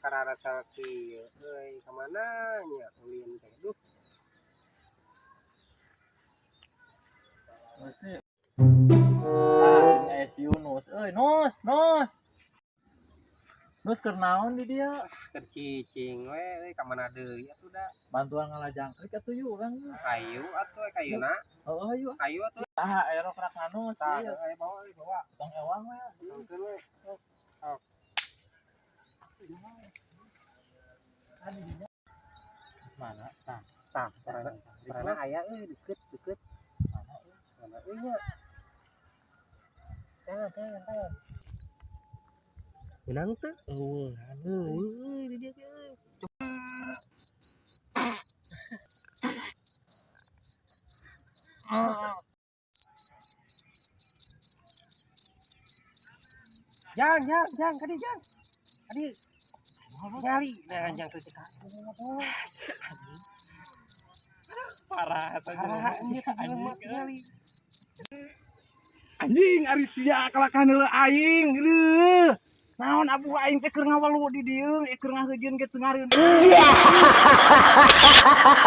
Kararasa kieu euy, ka mana nya ulin teh, duh. Geus sih. Ah, ini aya si Yunus. Euy, Nus, Nus. Nus, keur naon di dieu? Keur cicing we euy, ka mana deui atuh da. Bantuan ngalajangkrik atuh yuk urang. Hayu atuh kayuna. Heeh, hayu. Hayu atuh. Ah, aya rokrak Nus. Tah, Ieu. ayo bawa euy, bawa. Tong ewang we. Tongkeun we. Oh. Mana? Tah, Tah, sorana sorana aya euy, deket deket. Mana euy? Mana euy nya? Tangan tangan tangan. Menang teu? Eueuh, Eueuh euy di dieu ge euy. Jang, jang, jang, kadi jang. Kadi. Nyali, nah jang teu cek. Parah eta. Parah anjir, jelema nyali. Anjing, ari sia kalakan heula aing leuh. Naon abu aing teh keur ngawelu di dieu, keur ngaheujeun ge teu ngareun.